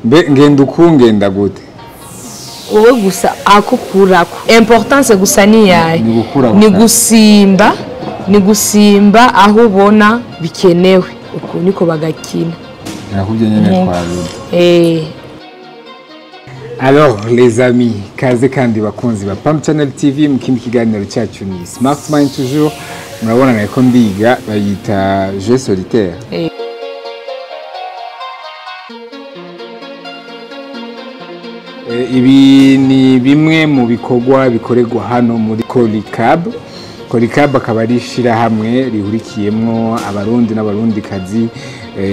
Mbe ngenda uku, ngenda gute? Wowe gusa akukurako, importance gusa ni yayo. Ni gukura ni gusa. Gusimba ni gusimba aho ubona bikenewe, uku niko bagakina. Nakubye nyene twabizi. Alors les amis, kaze kandi bakunzi ba Pam Channel TV mu kindi kiganiro cyacu, ni Smart Mind toujours. Murabona nariko ndiga, bayita jeu solitaire. Ibi ni bimwe mu bikorwa bikorerwa hano muri Colicab. Colicab akaba ari ishirahamwe rihurikiyemwo Abarundi n'Abarundikazi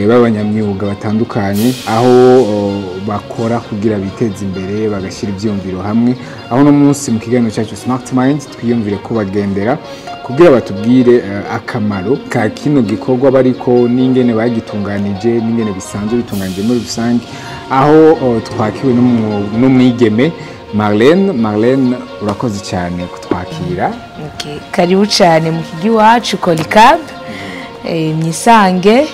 b'abanyamyuga batandukanye, aho bakora kugira biteze imbere, bagashyira ivyiyumviro hamwe. Aho no munsi mu kiganiro cyacu Smart Mind twiyumvire ko bagendera kugira batubwire akamaro ka kino gikorwa bariko, n'ingene bagitunganije, n'ingene bisanzwe bitunganije muri rusange. Aho twakiwe n'umwigeme Marlene. Marlene, urakoze cyane kutwakira. Okay. Karibu cyane mu kigo iwacu Colicab, mwisange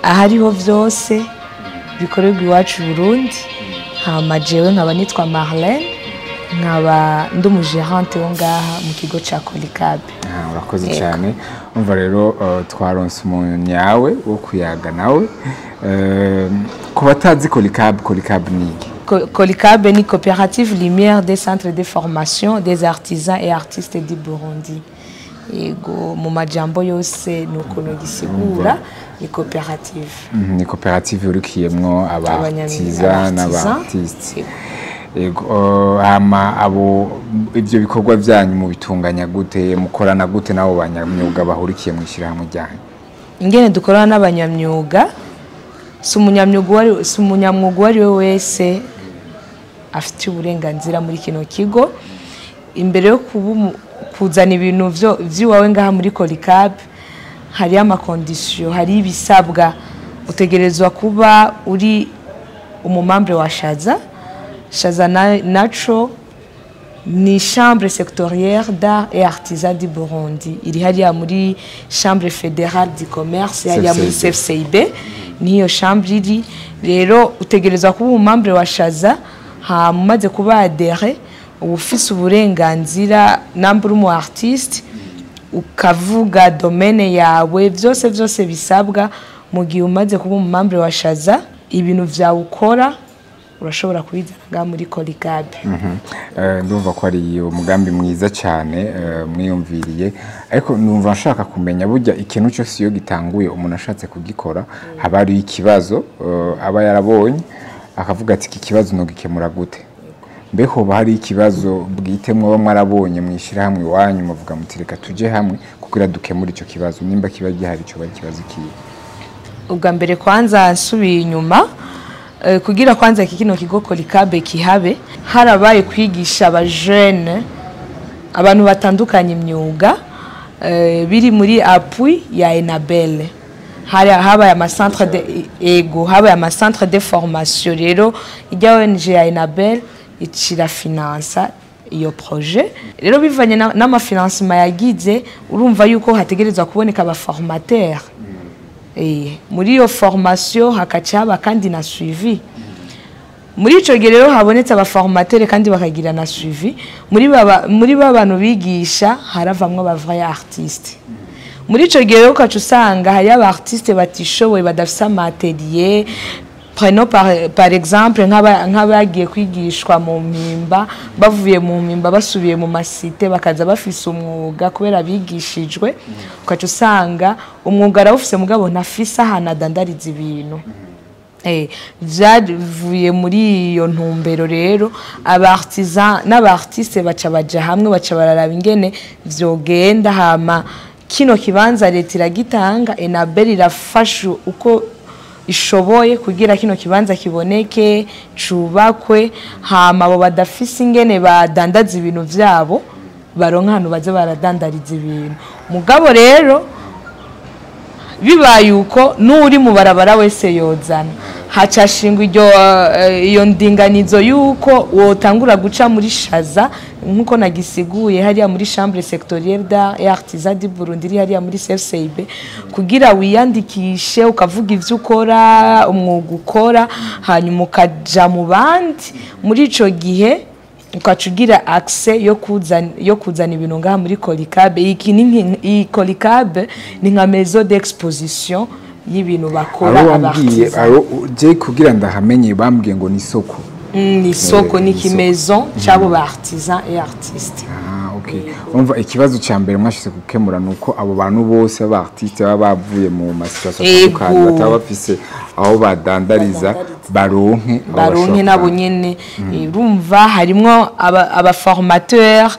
ahariho vyose bikorerwa iwacu i Burundi. Hama jewe nkaba nitwa Marlene, nkaba ndi umu gérante wo ngaha mu kigo ca Colicab. Ah, urakoze cyane. Umva rero, twaronse umuntu nyawe wo kuyaga nawe. Ku batazi Colicab, Colicab ni iki? Colicab ni Coopérative Lumière des centres de formation des artisans et artistes du Burundi. Yego, mu majambo yose ni ukuntu gisigura, ni koperative. Ni koperative ihurikiyemwo aba artisans n'aba artistes. Yego, hama abo ivyo bikorwa vyanyu mubitunganya gute? Mukorana gute n'abo banyamyuga bahurikiye mu ishyirahamwe ryanyu? Ingene dukorana n'abanyamyuga, si umunyamwuga uwo ari we wese afite uburenganzira muri kino kigo. Imbere yo kuzana ibintu vy'iwawe ngaha muri Colicab, hariyo ama conditions, hari ibisabwa. Utegerezwa kuba uri umu membre wa Shaza. Shaza naco ni Chambre sectorielle d'art et artisanat du Burundi, iri hariya muri Chambre fédérale du commerce, hariya muri CFCIB. CFCIB niyo chambre iri. Rero utegerezwa kuba umu membre wa Shaza, hama umaze kuba adhéré, uba ufise uburenganzira namba uri umu artiste, ukavuga domaine yawe, vyose vyose bisabwa. Mu gihe umaze kuba umu membre wa Shaza, ibintu vyawe ukora urashobora kubizana ngaha muri Colicab. Ndumva ko ari umugambi mwiza cyane mwiyumviriye, ariko numva nshaka kumenya, burya ikintu cyose iyo gitanguye, umuntu ashatse kugikora, haba hari ikibazo aba yarabonye akavuga ati: "Iki kibazo nogikemura gute?" Mbe hoba hari ikibazo bwite mwoba mwarabonye mu ishyirahamwe iwanyu, muvuga muti: "Reka tuje hamwe kugira dukemure icyo kibazo"? Nimba kiba gihari, cyoba ari ikibazo kihe? Ubwa mbere kwanza, nsubiye inyuma, kugira kwanza iki kino kigo Colicab kihabe, harabaye kwigisha abajene, abantu batandukanye imyuga, biri muri appui ya Enabel. Hari habaye ama centre de, ego, habaye ama centre de formation. Rero ijya ONG ya Enabel icira finança iyo projet. Rero bivanye n'ama financement yagize, urumva yuko hategerezwa kuboneka aba formateur. Muri iyo formation hakaca haba kandi na suivi. Muri ico gihe rero habonetse aba formateur kandi bakagira na suivi, muri ba bantu bigisha haravamwo aba vrai artiste. Muri ico gihe rero ukaca usanga hariyo aba artiste batishoboye, badafise ama atelier. Prenons par exemple nk'abagiye kwigishwa mu Mpimba, bavuye mu Mpimba basubiye mu ma cités, bakaza bafise umwuga kubera bigishijwe. Ukaca usanga umwuga arawufise, mugabo ntafise ahantu adandariza ibintu. Vyavuye muri iyo ntumbero rero aba artisan n'aba artiste baca baja hamwe, baca bararaba ingene vyogenda. Hama kino kibanza leta iragitanga, Enabel irafasha uko ishoboye kugira kino kibanza kiboneke, cubakwe, hama abo badafise ingene badandaza ibintu vyabo baronka ahantu baza baradandariza ibintu. Mugabo rero bibaye uko, n'uri mu barabara wese yozana. Hacashingwa iryo iyo ndinganizo yuko wotangura guca muri Shaza, nkuko nagisiguye hariya muri Chambre sectorielle d'art et artisanat du Burundi iri hariya muri CFCIB, kugira wiyandikishe, ukavuga ivyo ukora, umwuga ukora, hanyuma ukaja mu bandi. Muri ico gihe ukaca ugira accès yo kuzana ibintu ngaha muri Colicabe. Iki ni iyi Colicabe ni nka maison d'exposition y'ibintu bakora. Abo wambwiye Aba artisans. Abo je kugira ndahamenye, bambwiye ngo ni isoko. Ni isoko. Ni Ni isoko. Ki maison c'abo ba artisans et artistes. Ah, okay. Umva, ikibazo ca mbere mwashize gukemura nuko abo bantu bose b'aba artiste baba bavuye mu ma situation atandukanye, bataba bafise aho badandariza, baronke aho baronke bashobora nabo kudandaza. nyene. Urumva harimwo aba formateur,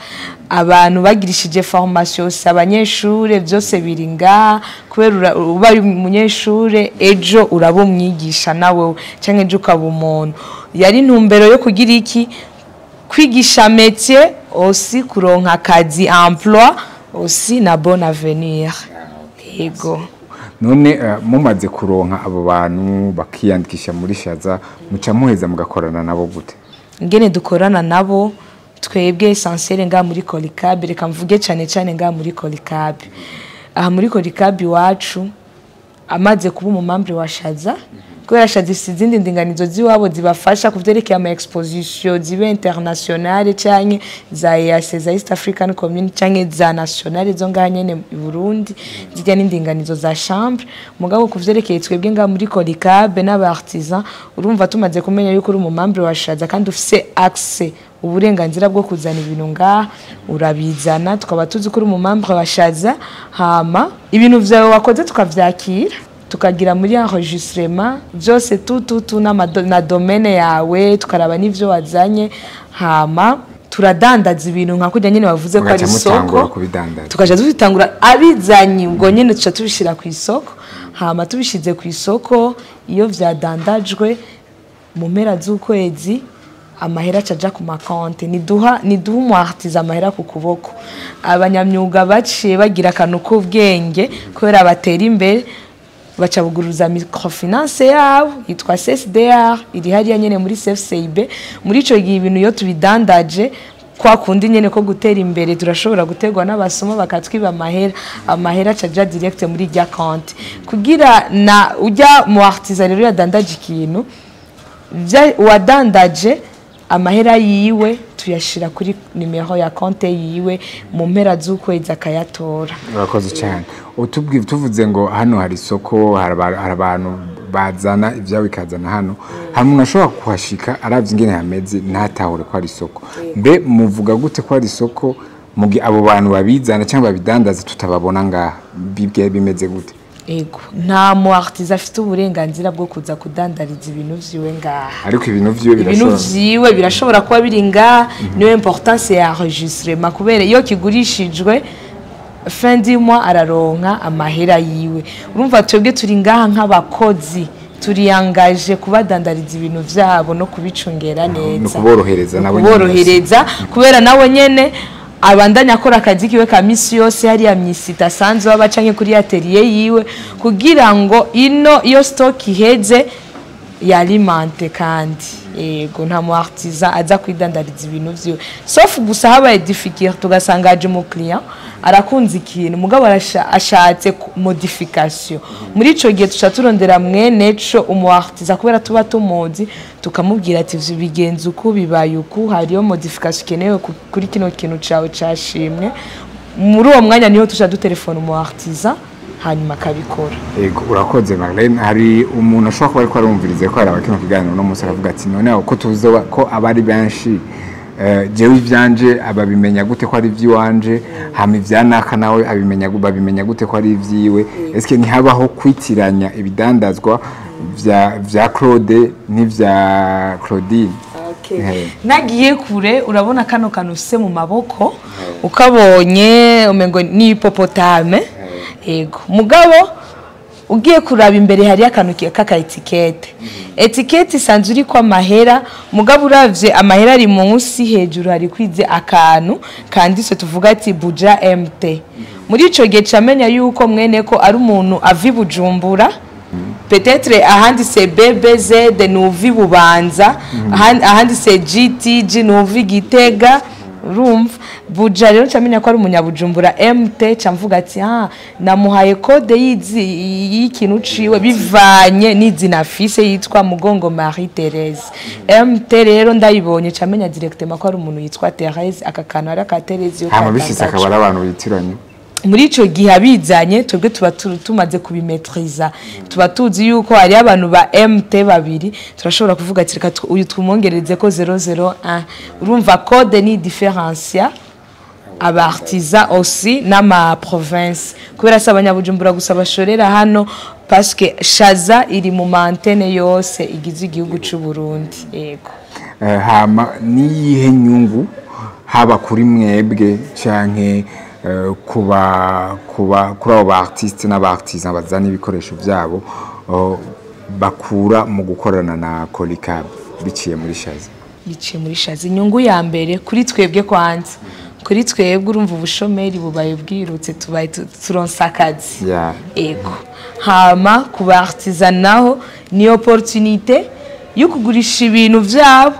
abantu bagirishije formation, si abanyeshure, byose biri ngaha, kubera ubaye umunyeshure ejo uraba umwigisha nawe, canke ejo ukaba umuntu. Yari intumbero yo kugira iki? Kwigisha métier aussi, kuronka akazi, emploi aussi, na bon avenir. Yego. None mumaze kuronka abo bantu bakiyandikisha muri Shaza, muca muheza mugakorana nabo gute? Ingene dukorana nabo twebwe, essentiel ngaha muri Colicabe, reka mvuge cyane cyane ngaha muri Colicabe, aha muri Colicabe iwacu, amaze kuba umu membre wa Shaza, kubera Shaza ifite izindi ndinganizo z'iwabo zibafasha ku vyerekeye ama exposition, zibe internationale canke za EAC, za East African Community, canke za nationale zo ngaha nyene i Burundi, zirya n'indinganizo za chambre. Mugabo ku vyerekeye twebwe ngaha muri Colicabe n'aba artisan, urumva tumaze kumenya yuko uri umu membre wa Shaza kandi ufise accès, uburenganzira bwo kuzana ibintu ngaha, urabizana, tukaba tuzi ko uri umu membre wa Shaza, hama ibintu vyawe wakoze tukavyakira, tukagira muri enregistrement byose, tu na domaine yawe, tukaraba n'ivyo wazanye, hama turadandaza ibintu nka kurya nyene bavuze ko ari Mugaca mutangura isoko. kubidandaza. Tukaja tubitangura, abizanye ubwo nyene tuca tubishira ku isoko. Hama tubishize ku isoko, iyo vyadandajwe mu mpera z'ukwezi, amahera aca aja ku makonte. Niduha umu artisan amahera ku kuboko. Abanyamyuga baciye bagira akantu k'ubwenge, kubera batera imbere, baca buguruza microfinance yabo yitwa CSDR, iri hariya nyene muri CFCIB. Muri ico gihe ibintu iyo tubidandaje, kwa kundi nyene ko gutera imbere, turashobora gutegwa n'abasoma bakatwiba amahera. Amahera aca aja direct muri rya konti, kugira na ujya mu artisan rero yadandaje ikintu, uwadandaje amahera yiwe tuyashira kuri nimero ya konte yiwe, mu mpera z'ukwezi akayatora. Urakoze cyane. Utubwiye, tuvuze ngo hano hari isoko, hari abantu bazana ibyabo bikazana hano. Hari umuntu ashobora kuhashika aravye ingene hameze ntatahure ko ari isoko. Mbe muvuga gute ko ari isoko mu gihe abo bantu babizana cyangwa babidandaza tutababona ngaha? Bibwe bimeze gute? Ego, nta mu artisan afite uburenganzira bwo kuza kudandariza ibintu vyiwe ngaha. Ariko ibintu vyiwe Ibintu birashobora vyiwe birashobora kuba biri ngaha. Niyo importance ya enregistrement, kubera iyo kigurishijwe fin du mois araronka amahera yiwe. Urumva twebwe turi ngaha nk'abakozi, turiyangaje kubadandariza ibintu vyabo no kubicungera neza. Ni ukuborohereza nabo nyene. Kuborohereza, kubera nawe nyene abandanya akora akazi kiwe ka misi yose hariya myisita asanzwe aba canke kuri atelier yiwe, kugira ngo ino iyo stock iheze yalimente. Kandi yego, nta mu artisan aza kwidandariza ibintu vyiwe, sauf gusa habaye difficulté, tugasanga aje mu client arakunze ikintu, mugabo ashatse modification. Muri ico gihe tuca turondera mwene co umu artisan, kubera tuba tumuzi, tukamubwira ati: "Ivyo bigenze uku, bibaye uku, hariyo modification ikenewe kuri kino kintu cawe cashimwe." Muri uwo mwanya niho tuca dutelefona umu artisan, hanyuma akabikora. Ego, urakoze Marlene. Hari umuntu ashobora kuba ariko arumviriza ko araba kino kiganiro uno munsi, aravuga ati: "None ko tuzoba ko abari benshi, jewe ivyanje ababimenya gute ko ari ivy'iwanje? Hama ivyanaka nawe abimenya babimenya gute ko ari ivyiwe? Eske ntihabaho kwitiranya ibidandazwa vya Claude n'ivya Claudine?" Nagiye kure, urabona kano kantu ufise mu maboko, ukabonye umengo ni hippopotame. Yego, mugabo ugiye kuraba imbere hariyo akantu k'aka étiquette. Étiquette isanzwe iriko amahera, mugabo uravye amahera ari munsi, hejuru hari kwize akantu kanditse, tuvuga ati Buja MT. Muri ico gihe camenya yuko mwene ko ari umuntu ava i Bujumbura. Peut-être ahandi c'est BBZ nuvi Bubanza, ahandi c'est GTG nuvi Gitega. Urumva Buja rero ncamenya ko ari umunyabujumbura, MT camvuga ati ah, namuhaye code y'izi y'ikintu ciwe bivanye n'izina afise, yitwa Mugongo Marie Therese. MT rero ndayibonye, camenya directement ko ari umuntu yitwa Therese, aka kantu ari aka Therese yo Hama bishitse akaba ari abantu bitiranye? Muri ico gihe abizanye, twebwe tuba tumaze kubimetriza, tuba tuzi yuko hari abantu ba MT babiri, turashobora kuvuga ati reka uyu tumwongereze ko 001. Urumva code ni différencia aba artisan aussi n'ama province, kubera si abanyabujumbura gusa bashorera hano, parce que Shaza iri mu ma antennes yose igize igihugu c'u Burundi, yego. Hama niyihe nyungu, haba kuri mwebwe canke kuba kuri abo ba artiste n'aba artisan bazana ibikoresho vyabo, bakura mu gukorana na Colicab biciye muri Shaza? Biciye muri Shaza, inyungu ya mbere kuri twebwe, kwanza kuri twebwe, urumva ubushomeri bubaye bwirutse, tubaye turonsa akazi. Ego. Hama ku ba artisan naho ni opportunité yo kugurisha ibintu vyabo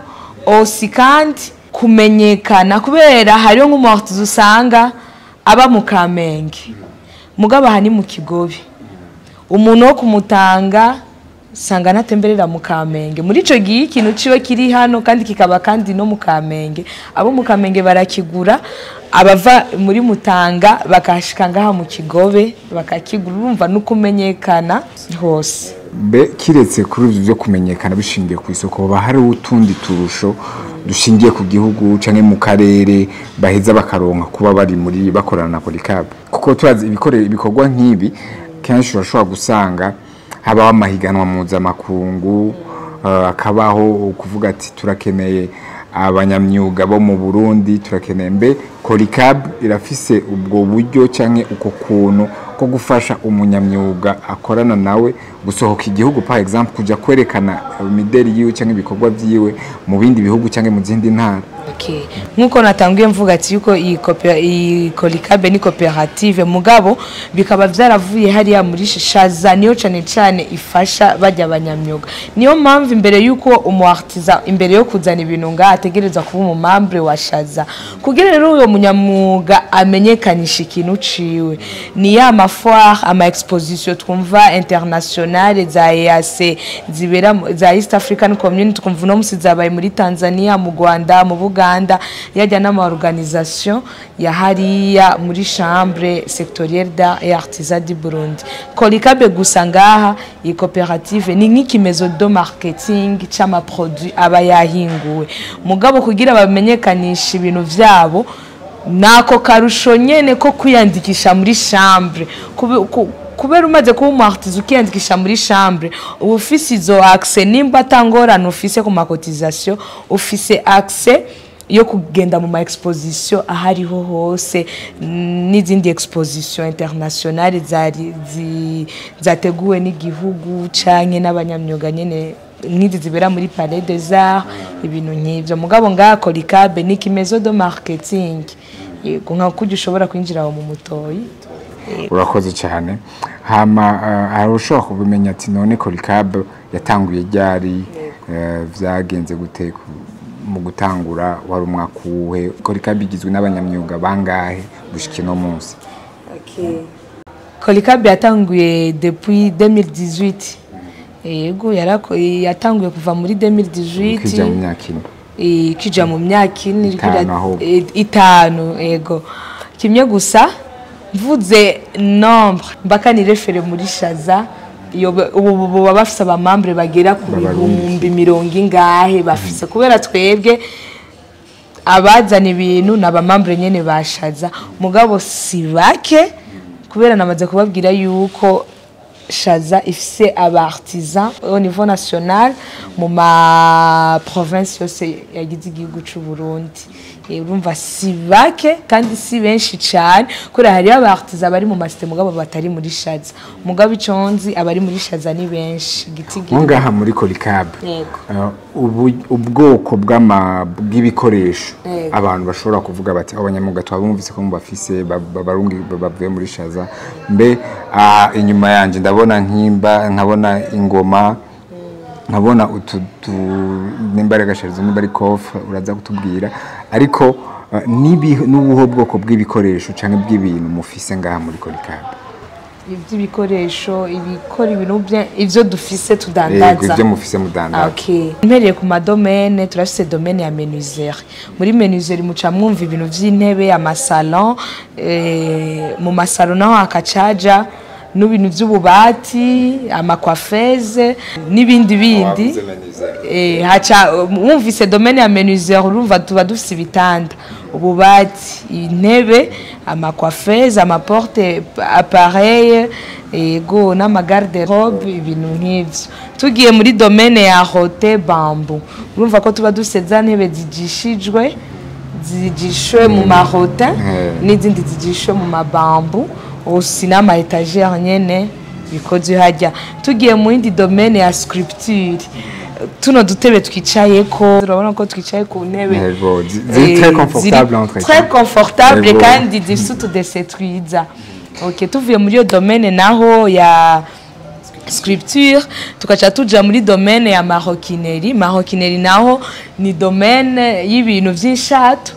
aussi, kandi kumenyekana, kubera hariho nk'umu artisan usanga aba mu Kamenge, mugabo aha ni mu Kigobe, umuntu wo kumutanga usanga natemberera mu Kamenge. Muri ico gihe ikintu ciwe kiri hano kandi kikaba kandi no mu Kamenge, abo mu Kamenge barakigura, abava muri Mutanga bakashika ngaha mu Kigobe bakakigura. Urumva no kumenyekana hose. Mbe kiretse kuri ivyo byo kumenyekana bishingiye ku isoko, hoba hari utundi turusho dushingiye ku gihugu canke mu karere baheza bakaronka kuba bari muri bakorana na Colicab? Kuko turazi ibikorwa nk'ibi kenshi urashobora gusanga habaho amahiganwa mpuzamakungu, hakabaho kuvuga ati turakeneye abanyamyuga bo mu Burundi, turakeneye. Mbe Colicab irafise ubwo buryo canke uko kuntu ko gufasha umunyamyuga akorana nawe gusohoka igihugu, par exemple kuja kwerekana imideli yiwe canke ibikorwa vyiwe mu bindi bihugu canke mu zindi ntara? Okay. Nkuko natanguye mvuga ati yuko iyi Colicabe ni koperative, mugabo bikaba vyaravuye hariya muri Shaza, niyo cane cane ifasha bajya abanyamyuga. Niyo mpamvu imbere yuko umu artisan, imbere yo kuzana ibintu ngaha, ategerezwa kuba umu membre wa Shaza, kugira rero uyo munyamwuga amenyekanisha ikintu ciwe. Ni ya ma foire, ama exposition twumva internationale za EAC zibera za East African Community, twumva uno musi zabaye muri Tanzania, mu Rwanda, mu Buganda, yajya n'ama organisation ya hariya muri chambre sectorielle d'art et artisanat du Burundi. Colicabe gusa ngaha, iyi koperative ni nk'iki maison de marketing c'ama produit aba yahinguwe, mugabo kugira bamenyekanishe ibintu vyabo, nako karusho nyene ko kwiyandikisha muri chambre. Kubera umaze kuba umu artisan ukiyandikisha muri chambre, uba ufise izo accès, nimba atangorane ufise ku ma cotisation, ufise accès yo kugenda mu ma exposition ahariho hose n'izindi exposition internationale zari zateguwe n'igihugu canke n'abanyamyuga nyene, nk'izi zibera muri Palais des Arts, ibintu nk'ivyo. Mugabo ngaha Colicabe ni iki maison de marketing, yego, nka kurya ushobora kwinjira aho mu Mutoyi. Urakoze cyane. Hama hari ushobora kubimenya ati none Colicab yatanguye ryari, vyagenze gute mu gutangura, wari umwaka uwuhe, Colicab igizwe n'abanyamyuga bangahe gushika ino munsi? Colicabe yatanguye depuis 2018, yego, yatanguye kuva muri 2018. Kija mu myaka 4. Kija mu myaka 4. 5 ahubwo. 5, yego. Kimwe gusa mvuze nombre mbaka ni référer muri Shaza, iyo ubu baba bafise aba membres bagera ku B'Abarundi. bihumbi mirongo ingahe bafise, kubera twebwe abazana ibintu ni aba membres nyene bashaza, mugabo si bake, kubera namaze kubabwira yuko Shaza ifise aba artisan au niveau national mu ma province yose yagize igihugu c'u Burundi. Urumva si bake kandi si benshi cyane, kubera hariyo aba artisans bari mu ma cités mugabo batari muri Shaza. Mugabo ico nzi, abari muri Shaza ni benshi gitigiri. Nko ngaha muri Korikabu, Yego. Ubwoko bw'ibikoresho abantu bashobora kuvuga bati abanyamwuga twabumvise ko mubafise barundi bavuye muri Shaza. Mbe inyuma yanje ndabona nkimba, nkabona ingoma, nkabona utu nimba ari agasharizo, nimba ari coffre, uraza kutubwira. Ariko n'ubuho bwoko bw'ibikoresho canke bw'ibintu mufise ngaha muri Korikabu? Iby'ibikoresho, ibikora ibintu ivyo dufise tudandaza? Ibyo mufise mudandaza. Okay. Mpereye ku ma domaines, turafise domaine ya menuiserie. Muri menuiserie muca mwumva ibintu vy'intebe, ama salon, mu ma salon naho hakacaja n'ibintu vy'ububati, ama coiffeuse n'ibindi bindi. Wavuze menuiserie. Haca mwumvise domaine ya menuiserie, urumva tuba dufise ibitanda, ububati, intebe, ama coiffeuse, ama porte appareil, ego, n'ama garde-robe, ibintu nk'ivyo. Tugiye muri domaine ya rotin bambou, urumva ko tuba dufise za ntebe zijishwe mu ma rotin n'izindi zijishwe mu ma bambou aussi, n'ama étagère nyene bikozwe hajya. Tugiye mu yindi domaine ya sculpture, tuno dutebe twicayeko, urabona ko twicaye ku ntebe Yego, ziri très confortable ziri entre très confortable kandi zifise utudese twiza. Okay, tuvuye muri iyo domaine naho ya sculpture, tukaca tuja muri domaine ya maroquinerie. Maroquinerie naho ni domaine y'ibintu vy'inshato.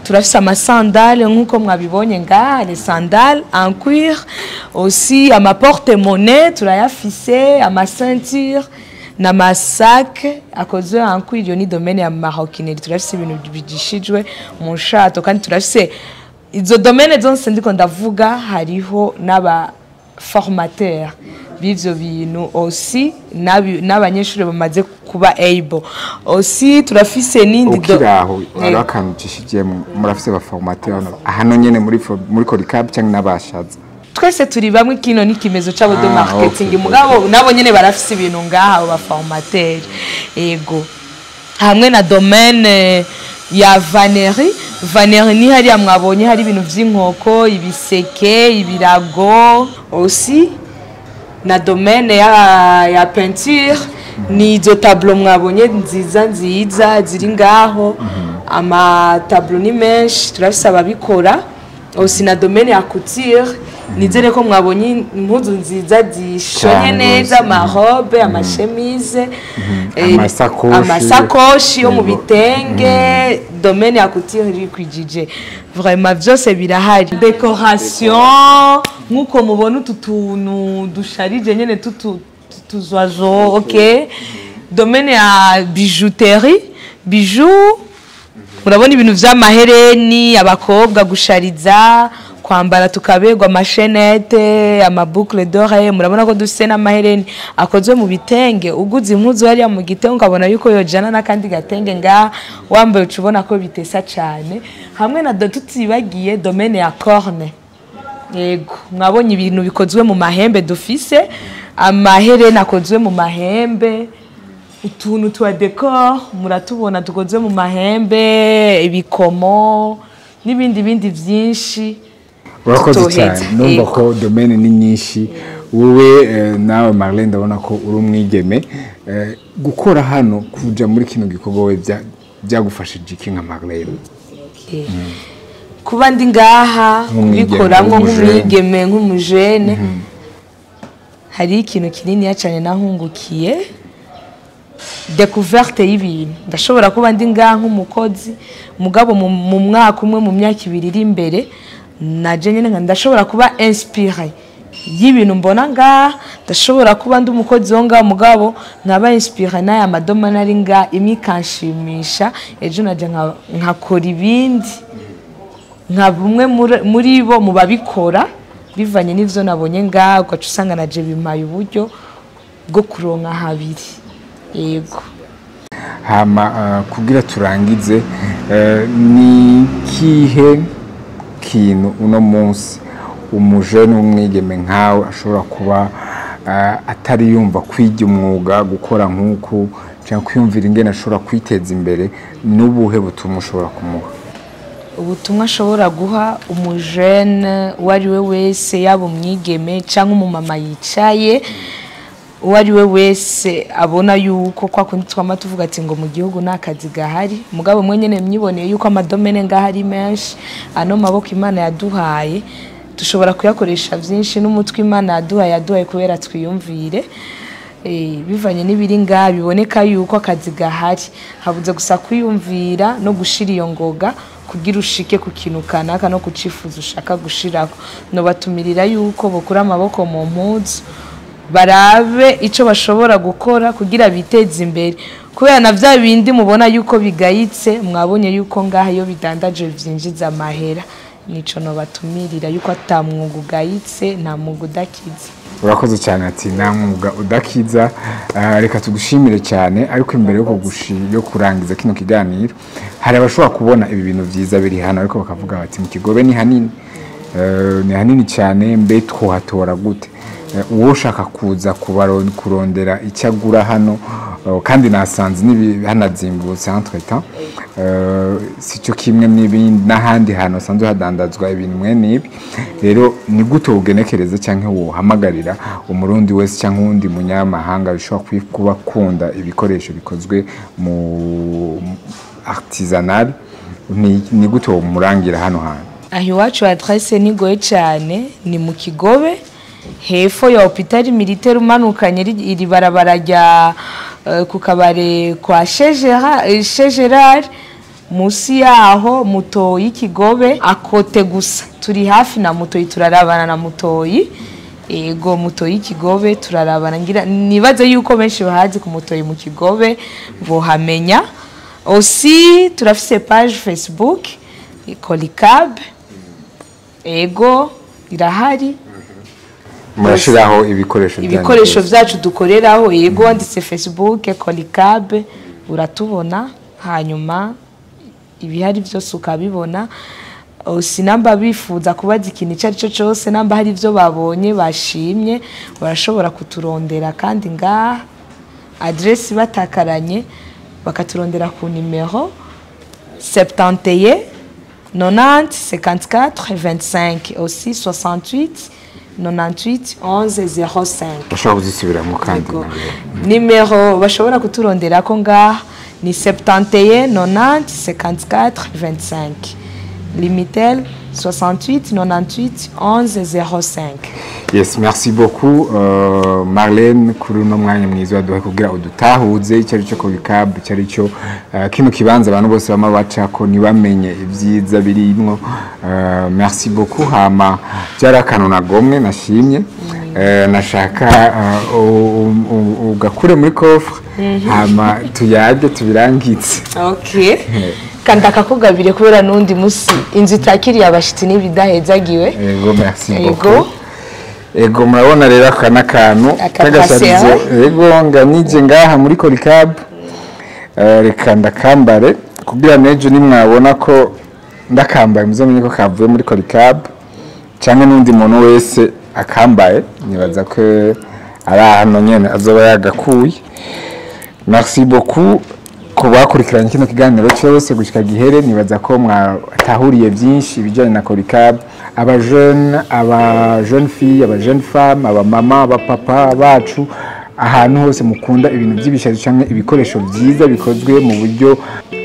Turafise ama sandales nk'uko mwabibonye ngaha, les sandales en cuir aussi, ama porte-monnaie turayafise, ama ceinture n'ama sac akozwe en cuir. Iyo ni domaine ya maroquinerie. Turafise ibintu bijishijwe mu nshato kandi turafise izo domaine zose ndiko ndavuga, hariho n'aba formateur b'ivyo bintu aussi, n'abanyeshuri bamaze kuba able aussi. Turafise n'indi Ukiri aho, hariho akantu ucishijemo: murafise ba formateur hano nyene muri Korikabu canke n'abashaza? Twese turi bamwe, kino ni kimezo c'abo de marketing. Mugabo nabo nyene barafise ibintu ngaha, abo ba formateur. Ego, hamwe na domaine ya vannerie. Vannerie ni hariya mwabonye hari ibintu vy'inkoko, ibiseke, ibirago aussi, na domaine ya peinture, ni izo tableau mwabonye nziza nziza ziri ngaho. Ama tableau ni menshi, turafise ababikora aussi, na domaine ya couture. Nizere ko mwabonye impuzu nziza zishonye Cyane neza, rwose. ama robe, ama chemise, Amasakoshi. Amasakoshi yo mu bitenge. Domaine ya couture iri kwijije vraiment, vyose birahari. Décoration, nk'uko mubona utu tuntu dusharije nyene tutu tuzwazo. Ok, domaine ya bijouterie, bijoux, murabona ibintu vy'amahereni, abakobwa gushariza, kwambara tukaberwa, ama chaînettes, ama boucle d'oreille. Murabona ko dufise n'amahereni akozwe mu bitenge. Uguze impuzu hariya mu gitenge, ukabona yuko yojana n'akandi gatenge ngaha wambaye, uca ubona ko bitesa cane. Hamwe na tutibagiye domaine ya corne. Yego, mwabonye ibintu bikozwe mu mahembe, dufise amahereni akozwe mu mahembe, utuntu twa décor muratubona dukozwe mu mahembe, ibikomo n'ibindi bindi byinshi. Urakoze Tutoheza. cyane. Numva ko domaine ni nyinshi. Wowe nawe Marlene, ndabona ko uri umwigeme. Gukora hano, kuja muri kino gikorwa, we byagufashije iki nka Marlene? Okay. Kuba ndi ngaha, Nk'umwigeme, kubikoramwo nk'umujene. Nk'umwigeme, nk'umujene, hari ikintu kininiya cyane nahungukiye, découverte y'ibintu. Ndashobora kuba ndi ngaha nk'umukozi, mugabo mu mwaka umwe, mu myaka 2 iri imbere, naje nyine ndashobora kuba inspiré y'ibintu mbona ngaha. Ndashobora kuba ndi umukozi wo ngaha, mugabo nkaba inspiré n'aya ma domaine ari ngaha, imwe ikanshimisha, ejo naje nkakora ibindi, nka bumwe muri bo mu babikora bivanye n'ivyo nabonye ngaha. Ugaca usanga naje bimpaye uburyo bwo kuronka habiri. Yego. Hama kugira turangize, ni kihe kintu uno munsi umujene w'umwigeme nkawe ashobora kuba atari yumva kwiga umwuga, gukora nk'uku, cyangwa kwiyumvira ingene ashobora kwiteza imbere, n'ubuhe butumwa ushobora kumuha? Ubutumwa ashobora guha umujene uwo ari we wese, yaba umwigeme cyangwa umumama yicaye, uwo ari we wese abona yuko kwa kundi twama tuvuga ati ngo mu gihugu nta kazi gahari, mugabo mwe nyene myiboneye yuko ama domaines ngaho ari menshi. Ano maboko Imana yaduhaye dushobora kuyakoresha vyinshi, n'umutwe Imana yaduhaye kubera twiyumvire. Bivanye n'ibiri ngaha biboneka yuko akazi gahari, habuze gusa kwiyumvira no gushira iyo ngoga kugira ushike ku kintu kanaka no kucifuza ushaka gushirako. Nobatumirira yuko bokura amaboko mu mpuzu, barabe ico bashobora gukora kugira biteze imbere, kubera na vya bindi mubona yuko bigayitse, mwabonye yuko ngaha iyo bidandaje vyinjiza amahera. Nico nobatumirira yuko ata mwuga ugayitse, nta mwuga udakiza. Urakoze cyane. Ati nta mwuga udakiza. Reka tugushimire cyane, ariko imbere yo kurangiza kino kiganiro, hari abashobora kubona ibi bintu vyiza biri hano ariko bakavuga bati mu Kigobe ni hanini, ni hanini cyane, mbe twohatora gute? Uwo ushaka kuza kurondera icyo agura hano, kandi nasanze hanazimbutse entre temps, si cyo kimwe n'ibindi n'ahandi hantu hasanzwe hadandazwa ibintu mwene ibi. Rero ni gute ugenekereza cyangwa wohamagarira Umurundi wese cyangwa uwundi munyamahanga bishobora kuba akunda ibikoresho bikozwe mu artisanal, ni gute womurangira hano hantu? Aho iwacu adresse nigoye cyane, ni mu Kigobe, hepfo ya hôpital militaire, umanukanye iri barabara rya ku kabare kwa Chez Gerard, musi yaho Mutoyi Kigobe à côté gusa, turi hafi na Mutoyi, turarabana na Mutoyi. Ego, Mutoyi Kigobe turarabana. Ngira nibaze yuko benshi bahazi ku Mutoyi mu Kigobe bohamenya. Aussi turafise page Facebook Kolicab, ego irahari. Murashiraho ibikoresho byanyu Ibikoresho byose. Vyacu dukoreraho, yego. Wanditse Facebook Kolicab uratubona, hanyuma ibihari byose ukabibona. Aussi namba bifuza kubaza ikintu icyo ari cyo cyose, namba hari ibyo babonye bashimye, barashobora kuturondera kandi ngaha adresse batakaranye, bakaturondera ku nimero 71 90 54 25, aussi 68 98 11 05. Bashobora kuzisubiramo kandi? Yego. Nawe. Nimero bashobora kuturonderako ngaha ni 71 90 54 25, Lumitel 68 98 11 05. Yes, merci beaucoup, Marlene, kuri uno mwanya mwiza waduhaye kugira udutahuze icyo ari cyo Kolicab, icyo ari cyo kino kibanza abantu bose bama bacako ntibamenye ibyiza birimwo. Merci beaucoup. Hama byari akantu nagomwe nashimye. Nashaka ugakure muri coffre, hama tuyage tubirangitse. Okay, kandi akakugabire kubera n'undi musi inzu itakiriye abashitsi n'ibidahezagiwe. Ego, merci Ego. beaucoup. Ego, murabona rero aka n'akantu Aka k'agasharizo. bracelet. Ego, nganije ngaha muri Kolicab. Reka ndakambare kugira n'ejo nimwabona ko ndakambaye muzamenye ko kavuye muri Kolicab, cyangwa n'undi muntu wese akambaye nibaza ko ari ahantu nyene azoba yagakuye. Merci beaucoup ku bakurikiranye kino kiganiro cyose gushika gihere. Nibaza ko mwatahuriye byinshi ibijyanye na Kolicab. Aba jeune, aba jeune fille, aba jeune femme, aba mama, aba papa bacu, ahantu hose mukunda ibintu by'ibishazo cyangwa ibikoresho byiza bikozwe mu buryo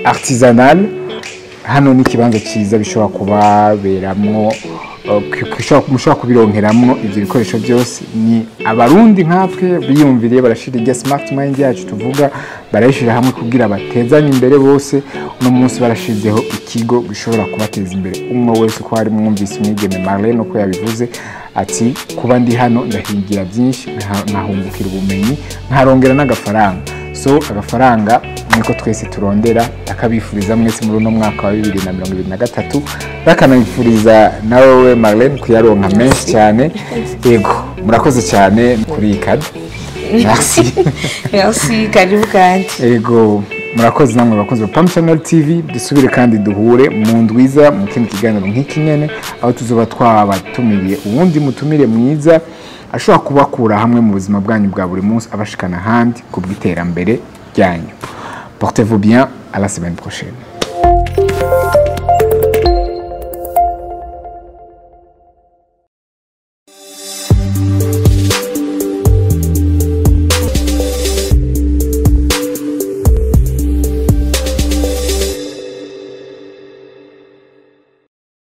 artisanal, hano ni ikibanza cyiza bishobora kubaberamwo, mushobora kubironkeramwo ibyo bikoresho byose. Ni Abarundi nkatwe biyumviriye, barashira irya smart mind yacu tuvuga, barayishyira hamwe kugira batezanye imbere bose. Uno munsi barashizeho ikigo gishobora kubateza imbere umwe wese uko hari. Mwumvise umwigeme Marlene uko yabivuze, ati kuba ndi hano ndahigira byinshi, nkahungukira ubumenyi, nkarongera n'agafaranga. So agafaranga niko twese turondera. Akabifuriza mwese muri uno mwaka wa 2023, bakanabifuriza nawe Marlene kuyaronka menshi cyane. Yego, murakoze cyane kuri iyi cadeau, merci. Merci, karibu kandi. Ego, murakoze namwe bakozi ba Pam Channel TV. Dusubire kandi duhure mu ndwiza mu kindi kiganiro nk'iki nyene, aho tuzoba twabatumiriye uwundi mutumire mwiza ashobora kubakura hamwe mu buzima bwanyu bwa buri munsi, abashikana ahandi ku bw'iterambere ryanyu. Portez-vous bien, à la semaine prochaine.